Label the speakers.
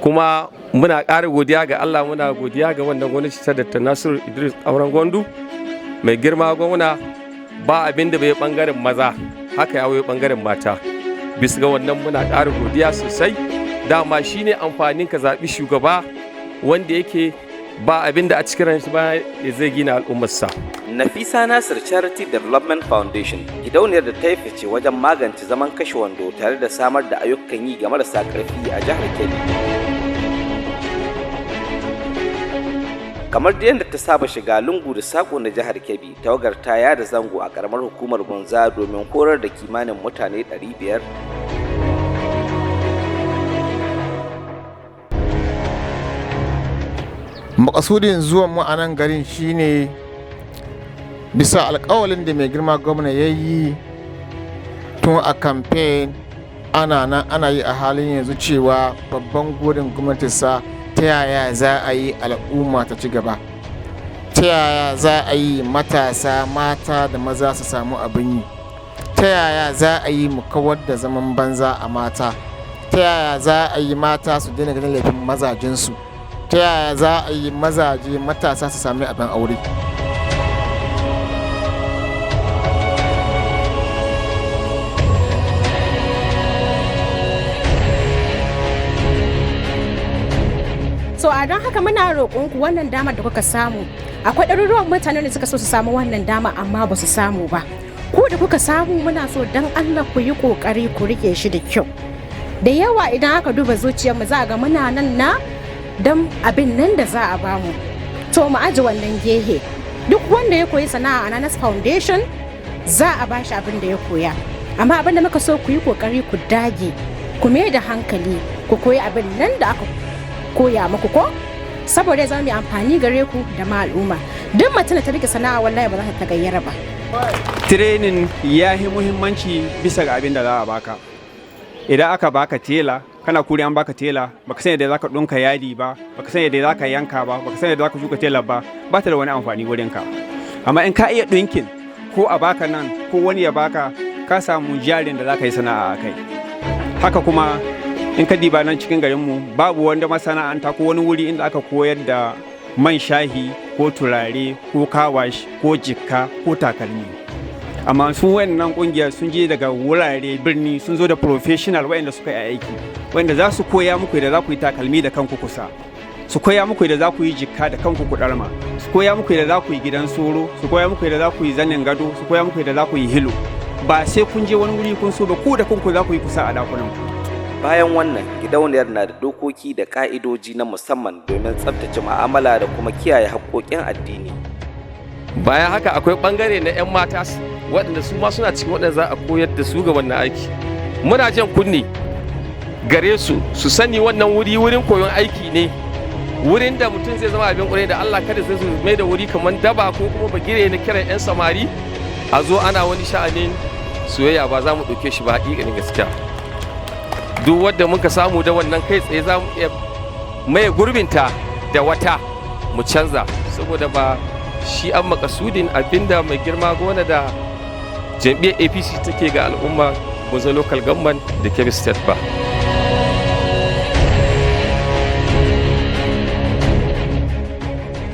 Speaker 1: Kuma muna ƙara godiya ga Allah, muna godiya ga wannan gwamnati ta Dr. Nasiru Idris Kauran Gwandu. Mai girma gwamna ba abin da bai bangaren maza, haka ya wayo bangaren mata. Bisa ga wannan, muna ƙara godiya sosai. Dama shine amfanin ka zaɓi shugaba wanda yake ba abin da a cikin ranshi ba ya zai gina al'ummarsa.
Speaker 2: Nafisa Nasir Charity Development Foundation, gidauniyar da ta yi fice wajen magance zaman kashe wando tare da samar da ayyukan yi ga marasa ƙarfi a jihar Kebbi. Kamar da yadda ta saba shiga lungu da sako na jihar Kebbi, tawagar ta yada zango a karamar hukumar Bunza domin horar da kimanin mutane 500.
Speaker 3: Makasudin zuwan mu a nan garin shine bisa alkawalin da mai girma gwamna ya yi tun a kamfen, ana nan ana yi a halin yanzu, cewa babban gurin gwamnatinsa, ta yaya za a yi al'umma ta ci gaba, ta yaya za a yi matasa mata da maza su samu abin yi, ta yaya za a yi mu kawar da zaman banza a mata, ta yaya za a yi mata su daina ganin laifin mazajensu, ta yaya za a yi mazaje matasa su sami abin aure.
Speaker 4: So a don haka muna roƙonku, wannan damar da kuka samu, akwai ɗaruruwan mutane da suka so su samu wannan dama amma ba su samu ba. Ku da kuka samu, muna so don Allah ku yi ƙoƙari ku rike shi da kyau. Da yawa idan aka duba zuciyarmu, za a ga muna nan na don abin nan da za a bamu. To, mu aji wannan gehe. Duk wanda ya koyi sana'a a Nanas Foundation, za a bashi abin da ya koya. Amma abin da muka so, ku yi ƙoƙari ku dage, ku mai da hankali, ku koyi abin nan da aka koya muku, ko saboda ya zama mai amfani gare ku da ma al'umma. Duk mutum da ta rike sana'a, wallahi ba za ta tagayyara ba.
Speaker 5: Training ya yi muhimmanci bisa ga abin da za a baka. Idan aka baka tela, kana kuri an baka tela, baka san yadda zaka ɗinka yadi ba, baka san yadda zaka yanka ba, baka san yadda zaka shuka tela ba, ba ta da wani amfani wurin ka. Amma in ka iya ɗinkin, ko a baka nan ko wani ya baka, ka samu jarin da zaka yi sana'a a kai. Haka kuma in ka diba nan cikin garinmu, babu wanda masana'anta ko wani wuri inda aka koyar da man shahi ko turare ko car wash ko jikka ko takalmi. Amma su wayannan kungiyar sun je daga wurare birni, sun zo da professional wayanda suka yi aiki, wayanda za su koya muku da za ku yi takalmi da kanku kusa, su koya muku da za ku yi jikka da kanku ku ɗarma, su koya muku da za ku yi gidan soro, su koya muku da za ku yi zanin gado, su koya muku da za ku yi hilo. Ba sai kun je wani wuri kun so ba, ku da kanku za ku yi kusa a dakunan ku.
Speaker 2: Bayan wannan, gidauniyar na da dokoki da ka'idoji na musamman domin tsabtace mu'amala da kuma kiyaye haƙƙoƙin addini.
Speaker 1: Bayan haka, akwai bangare na 'yan mata waɗanda su ma suna cikin waɗanda za a koyar da su ga wannan aiki. Muna jan kunne gare su, su sani wannan wuri wurin koyon aiki ne, wurin da mutum zai zama abin ƙwarai da Allah. Kada su mai da wuri kamar daba ko kuma bagire na kiran 'yan samari a zo ana wani sha'anin soyayya. Ba za mu ɗauke shi ba. Haƙiƙanin gaskiya, duk wadda muka samu da wannan, kai tsaye za mu iya maye gurbinta da wata, mu canza, saboda ba shi an makasudin abinda mai girma gona da jam'iyyar APC take ga al'umma Bunza Local Government da Kebbi State ba.